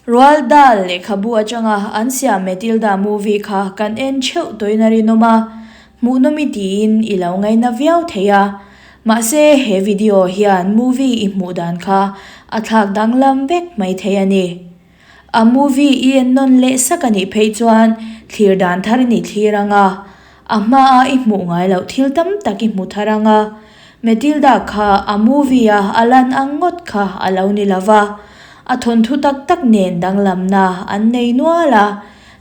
Roald Dahl lehkhabu atanga an siam Matilda movie kha kan en theuh tawhin a rinawm a, hmuhnawm i tiin i lo ngaina viau thei a. Mahse he video hian movie i hmuh dan kha a thlak danglam vek mai thei a ni. A movie i en nawn leh sak a nih phei chuan thlir dan thar in i thlir ang a, a hmaa i hmuh ngai loh thil tam tak i hmu thar ang a. Matilda kha a movie a a lan ang ngawt kha a lo ni lo va, a thawnthu tak tak nen danglamna an nei nual a,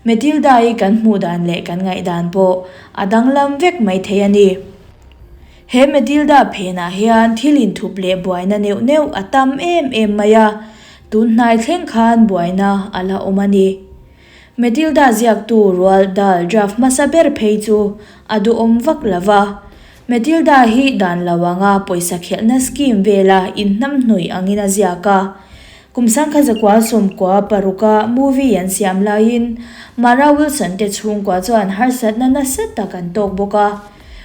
Matilda-i kan hmuh dan leh kan ngaihdan pawh a danglam vek mai thei a ni. He Matilda phenah hian thil inthup leh buaina neuh neuh a tam em em mai a, tun hnai thleng khan buaina a la awm a ni. Matilda ziaktu Roald Dahl draft hmasa ber phei chu a duhawm vak lo va, Matilda hi dan lo anga pawisa khelhna scheme vela inhnamhnawih angin a ziak a. Kum sangkha 96 movie an siam laiin Mara Wilson te chhungkua chuan harsatna nasa tak an tawk bawk a.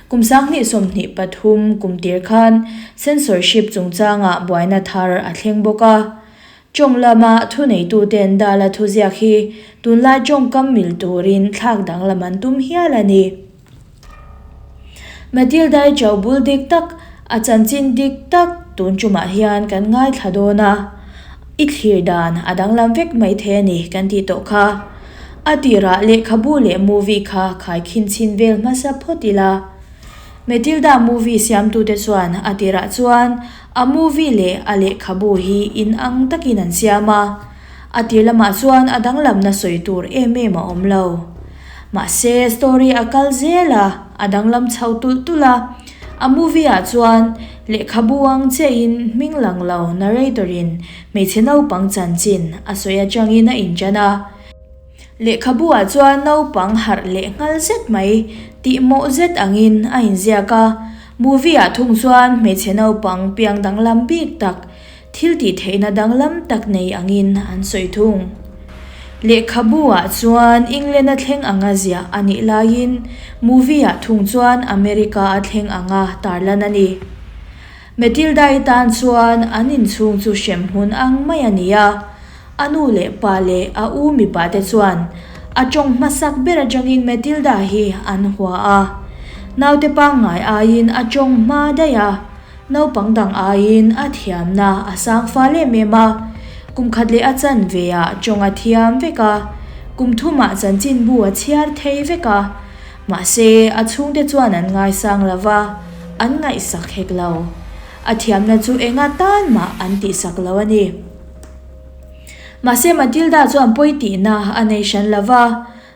Kum 2023 kum tir khan censorship chungchangah buaina thar a thleng bawk a. Tawng lama thuneituten Dala thuziak hi tunlai tawngkam mil turin thlak danglam an tum hial a ni. Matilda-i chauh bul dik tak, a chanchin dik tak tun tumah hian kan ngaithla dawn a, i thlir dan a danglam vek mai thei a ni kan tih tawh kha. A tirah lehkhabu leh movie kha khaikhin chhin vel hmasa phawt ila. Matilda movie siamtute chuan a tirah chuan a movie leh a lehkhabu hi inang takin an siam a, a tir lamah chuan a danglamna sawi tur em em a awm lo. Mahse, story a kal zel a, a danglam chho tulh tulh a. A movie ah chuan lehkhabu ang chiahin hming lang lo narrator in hmeichhe naupang chanchin a sawi atangin a inṭan a. Lehkhabu ah chuan naupang harh leh nghal zet mai tih mawh zet angin a inziak a. Movie ah thung chuan hmeichhe naupang piang danglam bik tak Thil tih theihna danglam tak nei angin an sawi thung. Lehkhabu-ah chuan England-a thleng anga ziah a nih laiin movie-ah thung chuan America-a thleng anga tarlan a ni. Matilda-i tan chuan an inchhung chu hremhmun ang mai a ni a, a nu leh pa leh a u mipa te chuan a tawng hmasak ber atangin Matilda hi an hua a. Naute pangngai aiin a tawng hma daih a. Naupang dang aiin a thiamna a sang fal em em a, kum khat leh a chanve ah tawng a thiam vek a, kum thumah chanchinbu a chhiar thei vek a. Mahse, a chhungte chuan an ngaisang lo va, an ngaihsak hek lo. A thiamna chu enga tan mah an tihsak lo a ni. Mahse, Matilda chuan pawi tihna a nei hran lo va,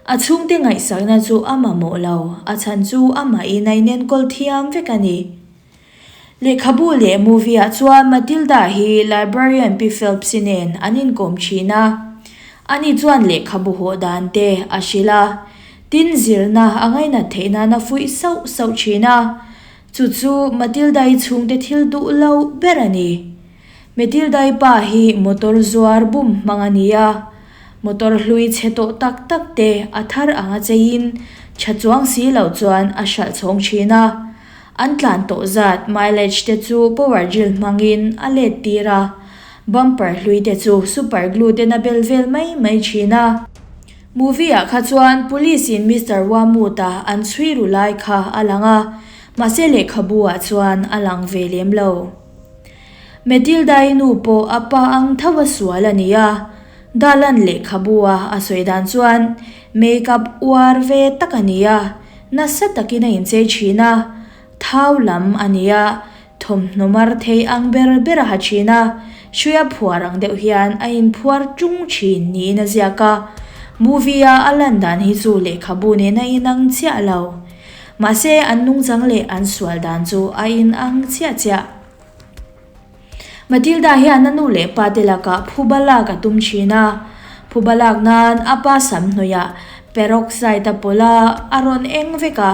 a chhungte ngaihsakna chu a mamawh lo, a chhan chu amahin a inenkawl thiam vek a ni. Lehkhabu leh movie-ah chuan Matilda hi librarian Pi Phelps-i nen an inkawm thin a. Ani chuan lehkhabu hawh dan te a hrilh a, tin zirna a ngainat theih nan a fuih sauh sauh thin a. Chu chu Matilda-i chhungte thil duh lo ber a ni. Matilda-i pa hi motor zuar bum hmang a ni a. Motor hlui chhe tawh tak tak te a thar anga cheiin tha chuang si lo chuan a hralh chhawng thin a. An tlan tawh zat mileage te chu power drill hmangin a let tir a, bumper hlui te chu super glue ten a bel vel mai mai thin a. Movie ah kha chuan police in Mister Wormwood-a an chhui ru lai kha a lang a, mahse lehkhabu ah chuan a lang ve lem lo. Matilda-i nu pawh a pa ang tho a sual a ni a, Dalan lehkhabu a a sawi dan chuan make-up uar ve tak a ni a, Nasa takin a inchei thin a, thau lam a ni a, thawmhnaw mar thei ang ber ber a ha thin a, hruia phuar ang deuh hian a inphuar tung thin niin a ziak a, movie-a a lan dan hi chu lehkhabu nen a inang chiah lo. Mahse, an nungchang leh an sual dan chu a inang chiah chiah. Matilda hian a nu leh pa te lakah phuba lak a tum thin a, phuba lak nan a pa sam hnawihah peroxide a pawlh a, a rawn eng vek a,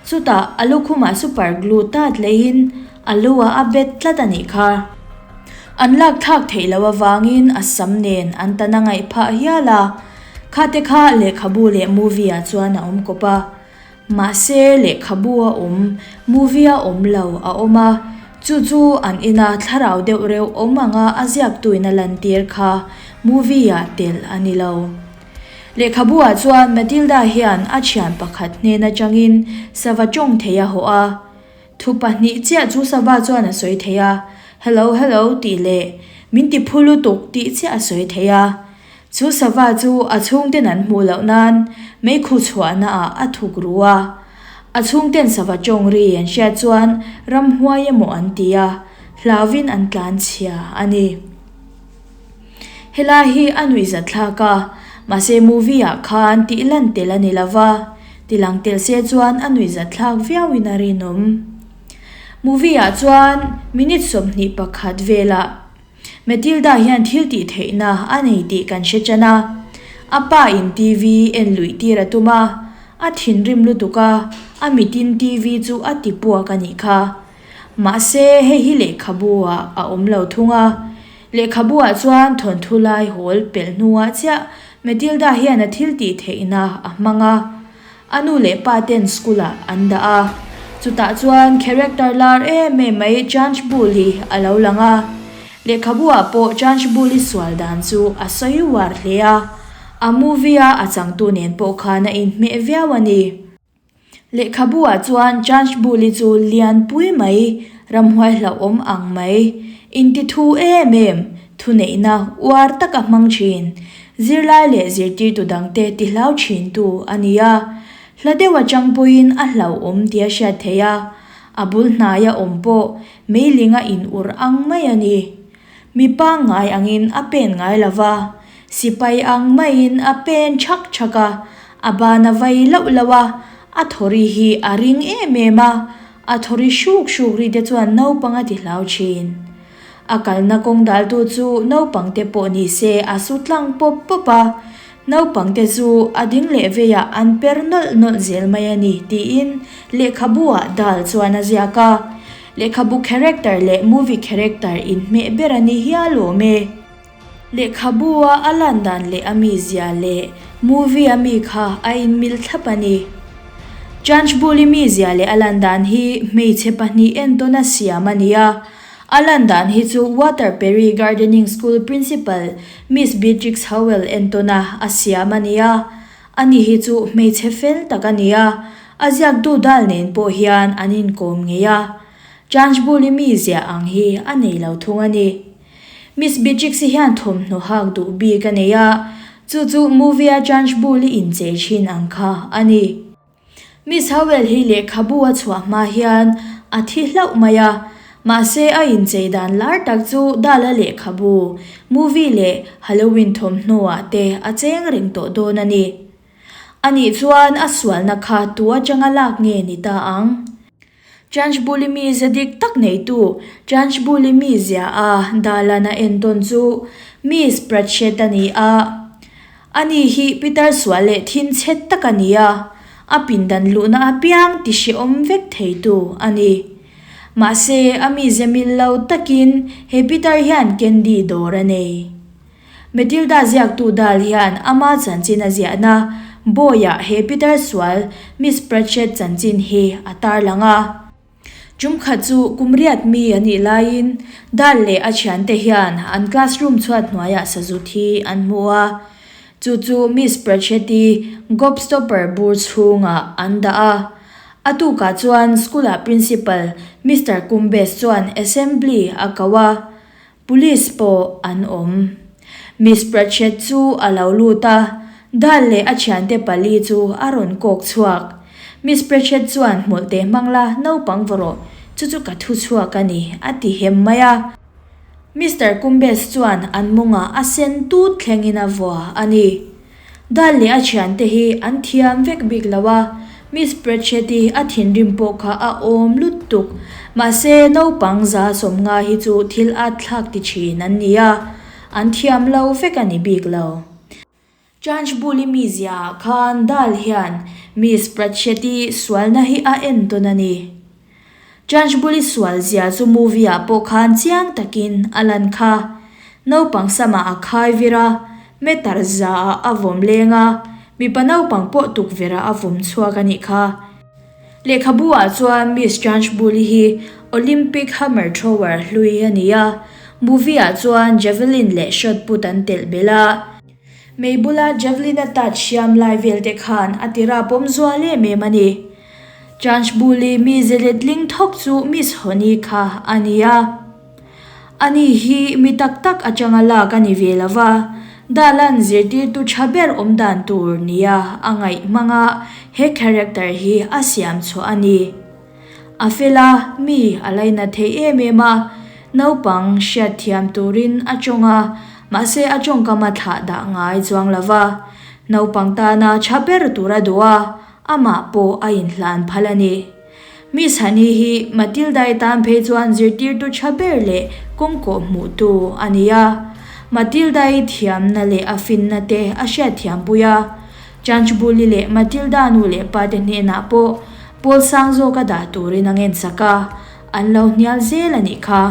chutah a lukhumah super glue tat leiin a lu ah a bet tlat a nih kha. An lak thlak theih loh avangin a sam nen an tan a ngaih phah hial a, khate kha lehkhabu leh movie ah chuan a awm kawp a. Mahse, lehkhabu a awm, movie a awm lo a awm a, Chu chu an ina thlarau deuh reuh awm anga a ziaktuin a lantir kha movie-ah telh a ni lo. Lehkhabu-ah chuan Matilda hian a thian pakhat hnen atangin sava tawng thei a hawh a. Thu pahnih chiah chu sava chuan a sawi thei a, Hello, hello tih leh Min ti phu lutuk tih chiah a sawi thei a. Chu sava chu a chhungten an hmuh loh nan meikhu chhuahnaah a thuk ru a. A chhungten sava tawng ri an hriat chuan ramhuai emaw an ti a, hlauvin an tlanchhia a ni. Helai hi a nuihzat thlak a, mahse movie ah khan tih lan tel a ni lo va, ti lang tel se chuan a nuihzat thlak viau in a rinawm. Movie ah chuan minute 21 velah Matilda hian thil tih theihna a nei tih kan hre tan a, a pa in TV en luih tir a tum a, a thinrim lutuk a, a mitin TV chu a ti puak a nih kha. Mahse hei hi lehkhabu ah a awm lo thung a. Lehkhabu-ah chuan thawnthu lai hawl pelh hnuah chiah Matilda hian a thil tih theihna a hmang a, a nu leh pa ten school-ah an dah a. Chutah chuan character lar em em mai Trunchbull hi a lo lang a. Lehkhabu-ah pawh Trunchbull-i sual dan chu a sawi uar hle a, a movie-a a changtu nen pawh khan a inhmeh viau a ni. Lehkhabu-ah chuan Trunchbull-i chu lianpui mai, ramhuai hlauhawm ang mai, intithu em em, thuneihna uar taka hmang thin, zirlai leh zirtirtu dangte tihlau thintu a ni a. Hla deuh atang pawhin a hlauhawm tih a hriat theih a, a bul hnaia awm pawh meilinga in ur ang mai a ni. Mi pangngai angin a pen ngai lo va, sipai ang maiin a pen chhak chhak a, a ban a vai loh loh a, a thawri hi a ring em em a, a thawri hruk hruk ri te chuan naupang a ti hlau thin. A kalna kawng daltu chu naupang te pawh ni se a su tlang pawp pawp a, naupang te chu a ding leh veiah an per nawlh nawlh zel mai a ni tiin lehkhabu ah dal chuan a ziak a. Lehkhabu character leh movie character inhmeh ber a ni hial awm e. Lehkhabu a a lan dan leh a mizia leh movie a mi kha a inmil thlap a ni. Trunchbull-i mizia leh a lan dan hi hmeichhe pahnih entawna siam a ni a. A lan dan hi chu Waterperry Gardening School Principal Miss Beatrix Howell entawna a siam a ni a. Ani hi chu hmeichhe fel tak a ni a, a ziaktu dal nen pawh hian an inkawm ngei a. Trunchbull-i mizia ang hi a nei lo thung a ni. Miss Beatrix-i hian thawmhnaw hak duh bik a nei a, chu chu movie-a Trunchbull-i inchei thin ang kha a ni. Miss Howell hi lehkhabu a chhuah hma hian a thi hlauh mai a, mahse a inchei dan lar tak chu Dala lehkhabu, movie leh Halloween thawmhnaw ah te a cheng reng tawh dawn a ni. Anih chuan a sualna kha tu atanga lak nge ni ta ang? Trunchbull-i mizia dik tak neitu Trunchbull-i mizia a Dalan a entawn chu Miss Pratchett a ni a. Ani hi pitar sual leh thin chhet tak a ni a, a pindan luhna apiang ti hrehawm vek theitu a ni. Mahse, a mizia mil lo takin he pitar hian candy dawr a nei. Matilda ziaktu Dahl hian ama chanchin a ziahna Boy-ah he pitar sual Miss Pratchett chanchin hi a tarlang a. Tumkhat chu kum riat mi a nih laiin Dahl leh a thiante hian an classroom chhuat hnuaiah sazu thi an hmu a. Chu chu Miss Pratchett-i gobstopper bur chhungah an dah a. A tukah chuan school-ah principal Mister Cumbes chuan assembly a ko a. Police pawh an awm. Miss Pratchett chu a lo lut a, Dal leh a thiante pali chu a rawn kawk chhuak. Miss Pratchett chuan hmawlhte hmang la naupang vaw rawh, chu chu ka thu chhuak a ni, a ti hem mai a. Mister Cumbes chuan an mawngah a sen tut thlengin a vua a ni. Dal leh a thiante hi an thiam vek bik lo a, Miss Pratchett-i a thinrim pawh kha a awm lutuk. Mahse, naupang 150 hi chu thil at thlak ti thin an ni a, an thiam lo vek a ni bik lo. Trunchbull-i mizia ah khan Dal hian Miss Pratchett-i sualna hi a entawn a ni. Trunchbull-i sual zia chu movie-ah pawh khan chiang takin a lan kha. Naupang samah a khai vir a, meter zaah a vawm leng a, mipa naupang pawh tukverhah a vawm chhuak a nih kha. Lehkhabu ah chuan Miss Trunchbull-i hi Olympic hammer thrower hlui a ni a, movie ah chuan javelin leh shot put an telh belh a. Mei bula javelin a tat hriam lai vel te khan a tira pawm zual em em a ni. Trunchbull-i mize letling thawk chu Miss Honey kha a ni a. Ani hi mi tak tak atanga lak a ni ve lo va, Dalan zirtirtu tha ber awm dan tur nia a ngaih hmanga he character hi a siam chhuah a ni. A fel a, mi a lainat thei em em a, naupang hriatthiam turin a tawng a, mahse a tawngkam a thlah dah ngai chuang lo va, naupang tana tha ber tur a duh a, amah pawh a inhlan phal a ni. Miss Hani hi Matilda-i tan phei chuan zirtirtu tha ber leh kawngkawh hmuhtu a ni a. Matilda-i thiamna leh a finna te a hriatthiampui a. Trunchbull-i leh Matilda nu leh pa te hnenah pawh pawl sang zawka dah turin a ngensak a, an lo hnial zel a nih kha.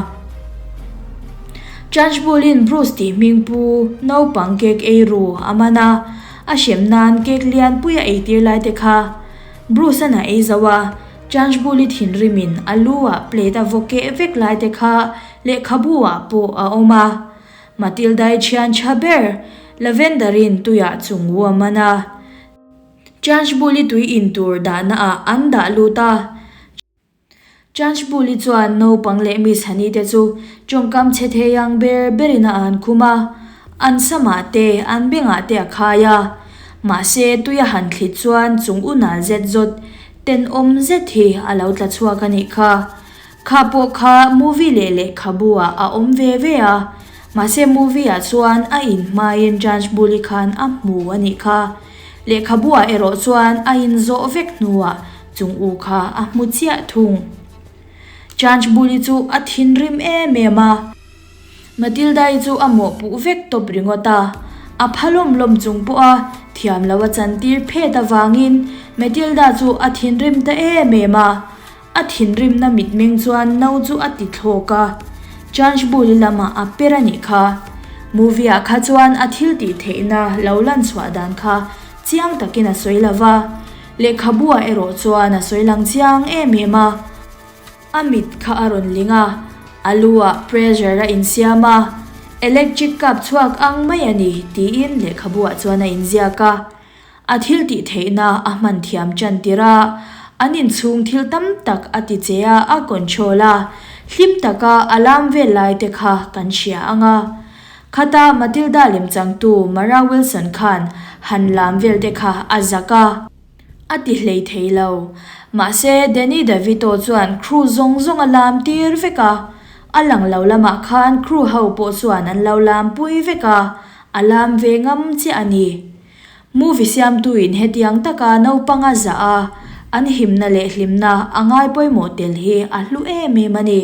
Trunchbull-in Bruce tih hming pu naupang cake ei ru a man a, a hrem nan cake lianpui a eitir lai te kha. Bruce-a'n a ei zo a, Trunchbull-i thinrimin a lu-ah plate a vaw keh vek lai te kha lehkhabu-ah pawh a awm a. Matilda-i thian tha ber Lavender-in tuiah chung wu a man a. Trunchbull-i tui in tur dahna-ah an dah lut a. Trunchbull-i chuan naupang leh Miss Honey te chu tawngkam chhe thei ang ber berin a an khum a, an samah te, an bengah te a khai a. Mahse, tui a han thlit chuan chung u nal zet zawt tenawm zet hi a lo tla chhuak a nih kha. Kha pawh kha movie leh lehkhabu ah a awm ve ve a, mahse movie ah chuan a in hmain Trunchbull-i khan a hmu a nih kha. Lehkhabu ah erawh chuan a inzawh vek hnuah Chung u kha a hmu chiah thung. Trunchbull-i chu a thinrim em em a. Matilda-i chu a mawhpuh vek tawp ringawt a. A pha lawm lawm chung pawha thiam lo a chantir phet avangin Matilda chu a thinrim ta em em a. A thinrimna mitmeng chuan no chu a ti thlawk a. Trunchbull-i lamah a per a nih kha. Movie-ah kha chuan a thil tih theihna lo lan chhuah dan kha chiang takin a sawi lo va. Lehkhabuah erawh chuan a sawi lang chiang em em a, a mit kha a rawn ling a, a lu-ah pressure a insiam a, electric kap chhuak ang mai a ni tiin lehkhabuah chuan a inziak a. A thil tih theihna a hman thiam tan tir a, an inchhung thil tam tak a ti che a, a control a, hlim taka a lam vel lai te kha kan hria ang a. Khata Matilda lemchangtu Mara Wilson khan han lam vel te kha a zak a. A ti hlei thei lo. Mahse, Danny DeVito chuan crew zawng zawng a lam tir vek a. A lang lo lamah khan crew ho pawh chuan an lo lam pui vek a, a lam ve ngam chiah a ni. Movie siamtuin hetiang taka naupanga zah a, an himna leh hlimna a ngai pawimawh tel hi a hlu em em a ni.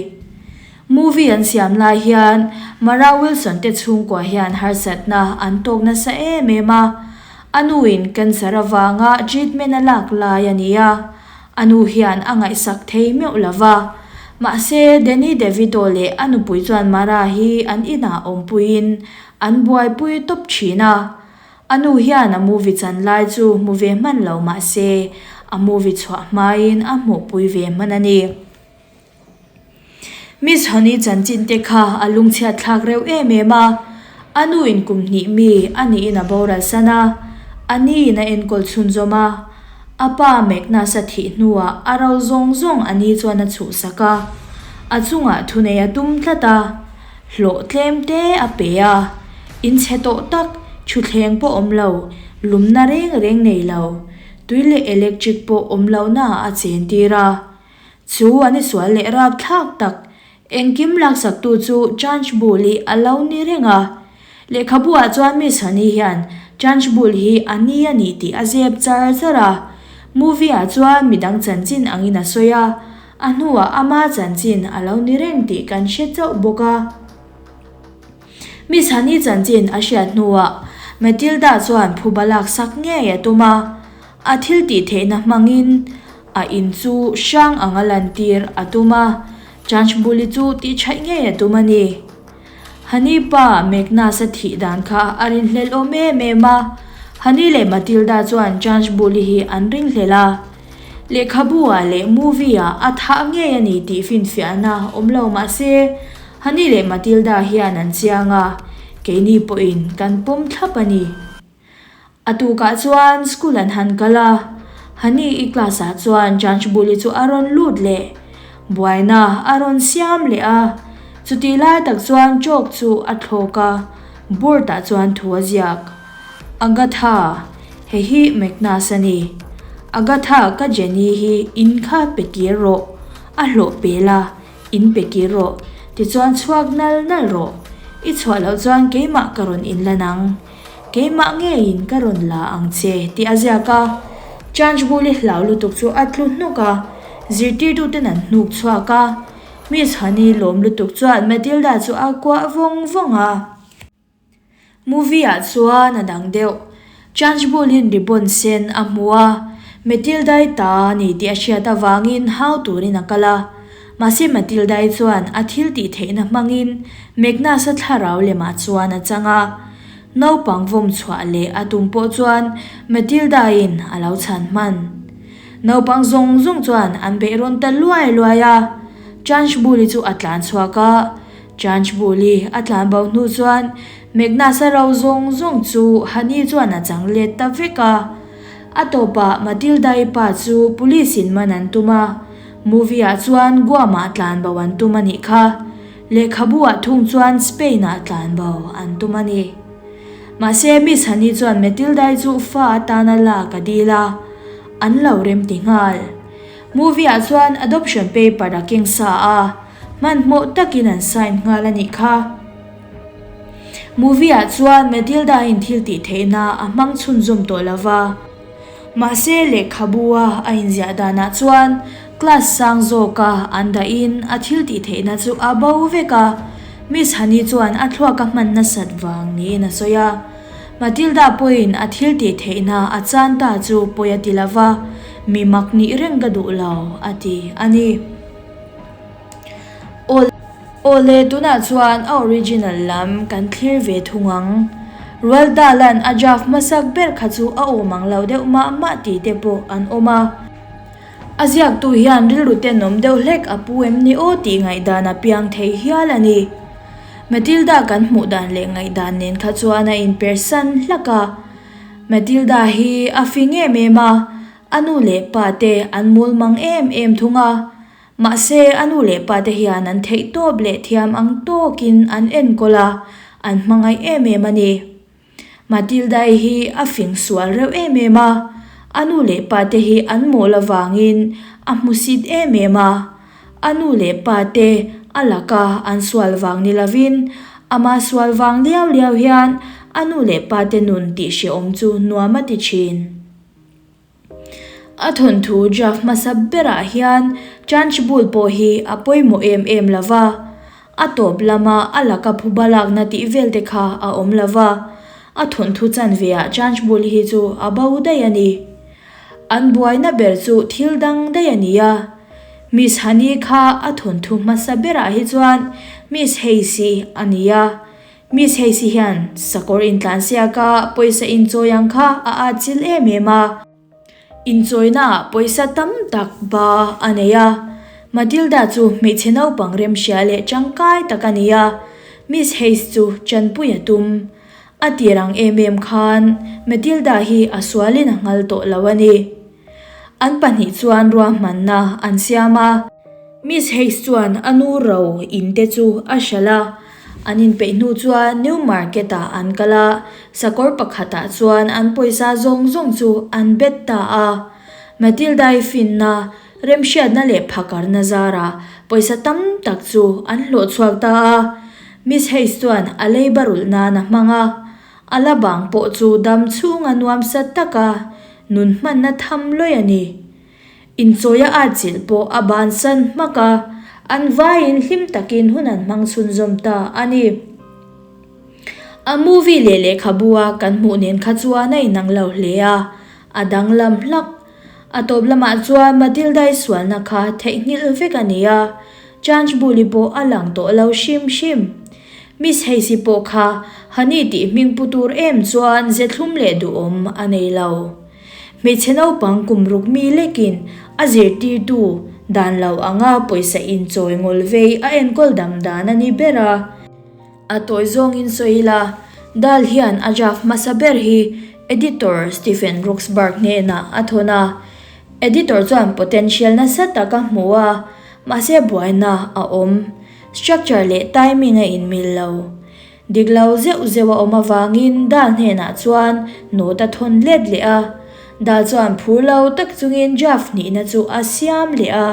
Movie an siam lai hian Mara Wilson te chhungkua hian harsatna an tawk nasa em em a, a nuin cancer avanga treatment a lak lai a ni a, a nu hian a ngaihsak thei meuh lo va. Mahse, Danny DeVito leh a nupui chuan Mara hi an inah awmpuiin an buaipui tawp thin a. A nu hian a movie chan lai chu hmu ve hman lo mah se, a movie chhuah hmain a hmuhpui ve hman a ni. Miss Honey chanchin te kha a lungchhiat thlak reuh em em a, a nu in kum hnih mi a niin a boral san a, a ni in a enkawl chhunzawm a, a pa Magnus a thih hnuah a ro zawng zawng a ni chuan a chhuhsak a, a chungah thunei a tum tlat a, hlawh tlem te a pe a, in chhe tawh tak, thutthleng pawh awm lo, lumna reng reng nei lo, tui leh electric pawh awm lohna a chen tir a. Chu an i sual leh rapthlak tak, engkim laksaktu chu Trunchbull hi a lo ni reng a. Lehkhabu-ah chuan Miss Honey hian Trunchbull hi a ni a ni tih a zep char char a. Movie-ah chuan midang chanchin angin a sawi a, a hnuah ama chanchin a lo ni reng tih kan hre chauh bawk a. Miss Honey chanchin a hriat hnuah Matilda chuan phuba laksak ngei a tum a. A thil tih theihna hmangin a in chu hrang anga lantir a tum a, Trunchbull-i chu tih thaih ngei a tum a ni. Honey pa Magnus-a thih dan kha a rinhlelh awm em em a, Honey leh Matilda chuan Trunchbull-i hi an ringhlelh a. Lehkhabu-ah leh movie-ah a thah ngei a ni tih finfiahna awm lo mah se, Hani leh Matilda hian an chiang a, keini pawhin kan pawm thlap a ni. A tukah chuan school an han kal a, Hani-i class-ah chuan Trunchbull-i chu a rawn lut leh. Buaina a rawn siam leh a, chutih lai tak chuan chalk chu a thlawk a, board-ah chuan thu a ziak. Agatha, hei hi Magnus a ni. Agatha, ka Jenny hi in kha pe kir rawh, a hlawh pe la, in pe kir rawh, tichuan chhuak nal nal rawh. I chhuah loh chuan keimah ka rawn inlan ang. Keimah ngeiin ka rawn la ang che, tih a ziak a. Trunchbull-i hlau lutuk chu a tlu hnuk a, zirtirtuten an hnuk chhuak a. Miss Honey lawm lutuk chuan Matilda chu a kuah vawng vawng a. Movie-ah chuan a dang deuh. Trunchbull-in ribbon sen a hmu a, Matilda-i ta a ni tih a hriat avangin hau turin a kal a. Mahse Matilda-i chuan a thil tih theihna hmangin Magnus-a thlarau lemah chuan a chang a. Naupang vawm chhuah leh a tum pawh chuan Matilda-in a lo chhan hman. Naupang zawng zawng chuan an beih rawn ta luai luai a. Trunchbull-i chu a tlan chhuak a. Trunchbull-i a tlan bo hnu chuan Magnus-a ro zawng zawng chu Honey chuan a chang let ta vek a. A tawpah Matilda-i pa chu police-in man an tum a. Movie-ah chuan Guam-ah tlan bo an tum a nih kha. Lehkhabu-ah thung chuan Spain-ah tlan bo an tum a ni. Mahse, Miss Honey chuan Matilda-i chu fa atana lak a dil a, an lo remti nghal. Movie-ah chuan adoption paper a keng sa a, hmanhmawh takin an sign nghal a nih kha. Movie-ah chuan Matilda-in thil tih theihna a hmang chhunzawm tawh lo va. Mahse, lehkhabu-a a inziah danah chuan class sang zawka an dahin a thil tih theihna chu a bo vek a, Miss Honey chuan a thluak a hman nasat vang niin a sawi a. Matilda pawhin a thil tih theihna a chan ta chu pawi a ti lo va, mi mak nih reng ka duh lo, a ti a ni. Awle, tunah chuan a original lam kan thlir ve thung ang. Roald Dahl-a'n a draft hmasak ber kha chu a awm ang lo deuh mah mah tih te pawh an awm a. A ziaktu hian rilru tenawm deuh hlek a pu em ni aw tih ngaihdan a piang thei hial a ni. Matilda kan hmuh dan leh ngaihdan nen kha chuan a inpersan hlak a. Matilda hi a fing em em a, a nu leh pa te an mawlmang em em thung a. Mahse, a nu leh pa te hian an theih tawp leh thiam ang tawkin an enkawl a, an hmangaih em em a ni. Matilda-i hi a fing sual reuh em em a, a nu leh pa te hi an mawl avangin a hmusit em em a. A nu leh pa te a laka an sual vang ni lovin, ama sual vang liau liau hian a nu leh pa te nun tih hrehawm chu nuam a ti thin. A thawnthu draft hmasa berah hian Trunchbull pawh hi a pawimawh em em lo va, a tawp lama a laka phuba lakna tih vel te kha a awm lo va, a thawnthu chanveah Trunchbull hi chu a bo daih a ni. An buaina ber chu thil dang daih a ni a, Miss Honey kha a thawnthu hmasa berah hi chuan Miss Hayes-i a ni a, Miss Heisi hian sakawr intlansiak a pawisa inchawi ang kha a atchilh em em a. Inchawina ah pawisa tam tak ba a nei a. Matilda chu hmeichhe naupang remhria leh tangkai tak a ni a, Miss Hayes chu tanpui a tum. A tir ang em em khan Matilda hi a sualin a nghal tawh lo a ni. An pahnih chuan ruahmanna an siam a. Miss Hayes chuan a nu ro in te chu a hralh a. An inpeih hnu chuan New Market-ah an kal a, sakawr pakhatah chuan an pawisa zawng zawng chu an bet ta a. Matilda-i finna, remhriatna leh phakarna zarah pawisa tam tak chu an hlawh chhuak ta a. Miss Hayes chuan a leiba rulh nan a hmang a, a la bang pawh chu dam chhunga nuamsa taka nun hmanna tham lawih a ni. Inchawia atchilh pawh a bansan hmak a, an vaiin hlim takin hun an hmang chhunzawm ta a ni. A movie leh lehkhabu a kan hmuh nen kha chuan a inang lo hle a, a danglam hlak. A tawp lamah chuan Matilda-i sualna kha theihnghilh vek a ni a, Trunchbull-i pawh a lang tawh lo hrim hrim. Miss Hayes-i pawh kha Honey tih hming pu tur em chuan ze thlum leh duhawm a nei lo. Hmeichhe naupang kum ruk mi lekin a zirtirtu dan lo anga pawisa inchawi ngawl vei a enkawl dam dan a ni ber a. A tawi zawngin sawi ila, Dahl hian a draft hmasa ber hi editor Stephen Roxburgh hnenah a thawn a. Editor chuan potential nasa tak a hmu a, mahse buaina a awm. Structure leh timing a inmil lo. Dik lo zeuh zeuh a awm avangin Dahl hnenah chuan note a thawn let leh a. Dahl chuan phur lo tak chungin draft hnihna chu a siam leh a,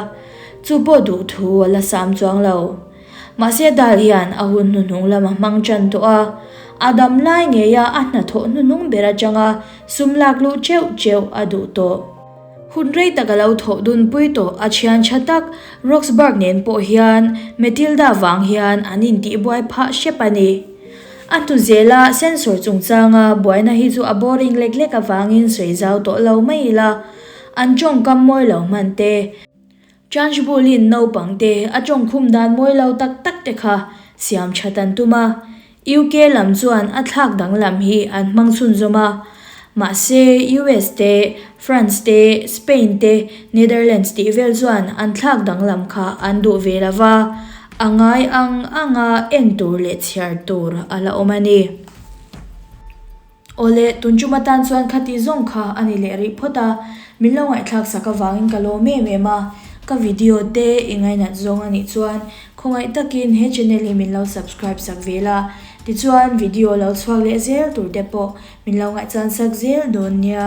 chu pawh duhthu a la sam chuang lo. Mahse Dahl hian a hun hnuhnung lam a hmang tan tawh a, a dam lai ngeia a hnathawh hnuhnung ber atanga sum lak luh teuh teuh a duh tawh. Hun rei tak a lo thawh dunpui tawh a thian tha tak Roxburgh nen pawh hian Matilda vang hian an intihbuai phah hrep a ni. A hnu zela sensor chungchanga buaina hi chu a boring lek lek avangin sawi zau tawh lo mai ila, an tawngkam mawi lo hman te, Trunchbull-in naupangte a tawngkhum dan mawi lo tak tak te kha siam that an tum a, UK lam chuan a thlak danglam hi an hmang chhunzawm a. Mahse, US te, France te, Spain te, Netherlands tih vel chuan an thlak danglam kha an duh ve lo va, a ngai ang anga en tur leh chhiar tur a la awm a ni. Awle, tun tum atan chuan khati zawng kha a ni leh rih phawt a, min lo ngaihthlak sak avangin ka lawm em em a, ka video te i ngainat zawng a nih chuan khawngaih takin he channel hi min lo subscribe sak ve la, tichuan video lo chhuak leh zel tur te pawh min lo ngaihchan sak zel dawn nia.